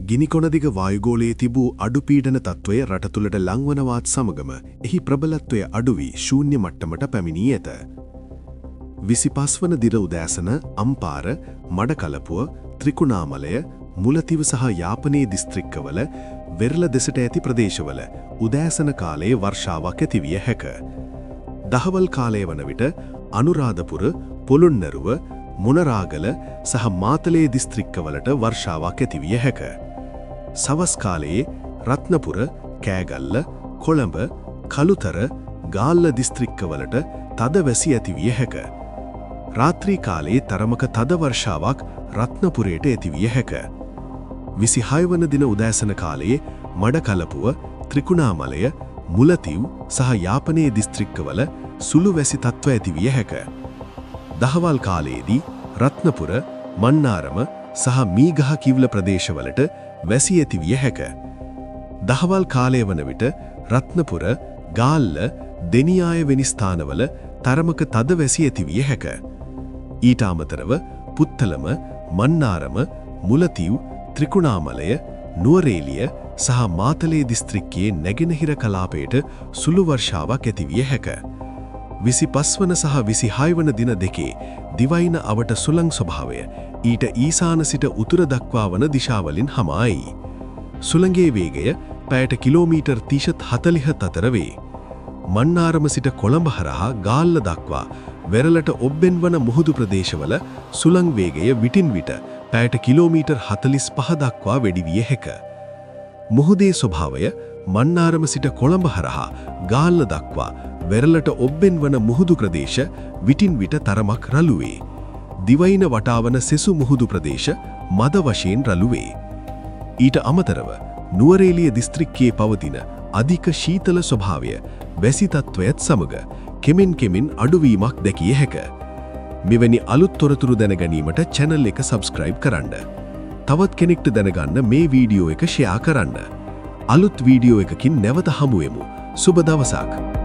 ගිනිකොන දිග වායුගෝලයේ තිබූ අඩු පීඩන තත්ත්වය රට තුළට ලංවනවාත් සමගම එහි ප්‍රබලත්වය අඩු වී ශූන්‍ය මට්ටමට පැමිණී ඇත. 25 වන දින උදෑසන අම්පාර, මඩකලපුව, ත්‍රිකුණාමලය, මුලතිව් සහ යාපනයේ දිස්ත්‍රික්කවල වෙරළ දෙසට ඇති ප්‍රදේශවල උදෑසන කාලයේ වර්ෂාවක් ඇතිවිය හැක. දහවල් කාලය වන විට අනුරාධපුර, පොළොන්නරුව, මොනරාගල සහ මාතලේ දිස්ත්‍රික්කවලට වර්ෂාවක් ඇතිවිය හැක. සවස් කාලයේ රත්නපුර, කෑගල්ල, කොළඹ, කළුතර, ගාල්ල දිස්ත්‍රික්කවලට තද වැසි ඇතිවිය හැක. රාත්‍රී කාලයේ තරමක තද වර්ෂාවක් රත්නපුරයට ඇතිවිය හැක. 26 වන දින උදෑසන කාලයේ මඩකලපුව, ත්‍රිකුණාමලය, මුලතිව් සහ යාපනයේ දිස්ත්‍රික්කවල සුළු වැසි තත්ත්ව ඇතිවිය හැක. දහවල් කාලයේදී රත්නපුර, මන්නාරම සහ මීගහ කිව්ල ප්‍රදේශවලට වැසි ඇතිවිය හැක. දහවල් කාලය වන විට රත්නපුර, ගාල්ල, දෙනියාය වැනි ස්ථානවල තරමක තද වැසි ඇතිවිය හැක. ඊට අමතරව පුත්තලම, මන්නාරම, මුලතිව්, ත්‍රිකුණාමලය, නුවරේලිය සහ මාතලේ දිස්ත්‍රික්කයේ නැගෙනහිර කලාපයට සුළු වර්ෂාවක් ඇතිවිය හැක. 25 වන සහ 26 වන දින දෙකේ දිවයින අවට සුළං ස්වභාවය ඊට ඊසාන සිට උතුර දක්වා වන දිශාවලින් හමායි. සුළඟේ වේගය පැයට කිලෝමීටර් 30 40 අතර වේ. මන්නාරම සිට කොළඹ හරහා ගාල්ල දක්වා වෙරළට ඔබ්බෙන් වන මුහුදු ප්‍රදේශවල සුළං වේගය විටින් විට පැයට කිලෝමීටර් 45 දක්වා වැඩි විය හැක. මුහුදේ ස්වභාවය මන්නාරම සිට කොළඹ හරහා ගාල්ල දක්වා වෙරළට ඔබ්බෙන් වන මුහුදු ප්‍රදේශ විටින් විට තරමක් රළු වේ. දිවයින වටාවන සෙසු මුහුදු ප්‍රදේශ මද වශයෙන් රළු වේ. ඊට අමතරව නුවරඑළිය දිස්ත්‍රික්කයේ පවතින අධික ශීතල ස්වභාවය වැසි තත්ත්වයත් සමග කෙමෙන් කෙමෙන් අඩුවීමක් දැකිය හැක. මෙවැනි අලුත් තොරතුරු දැනගැනීමට චැනල් එක සබ්ස්ක්‍රයිබ් කරන්න. තවත් කෙනෙක්ට දැනගන්න මේ වීඩියෝ එක ෂෙයා කරන්න. අලුත් වීඩියෝ එකකින් නැවත හමුවෙමු. සුබ දවසක්.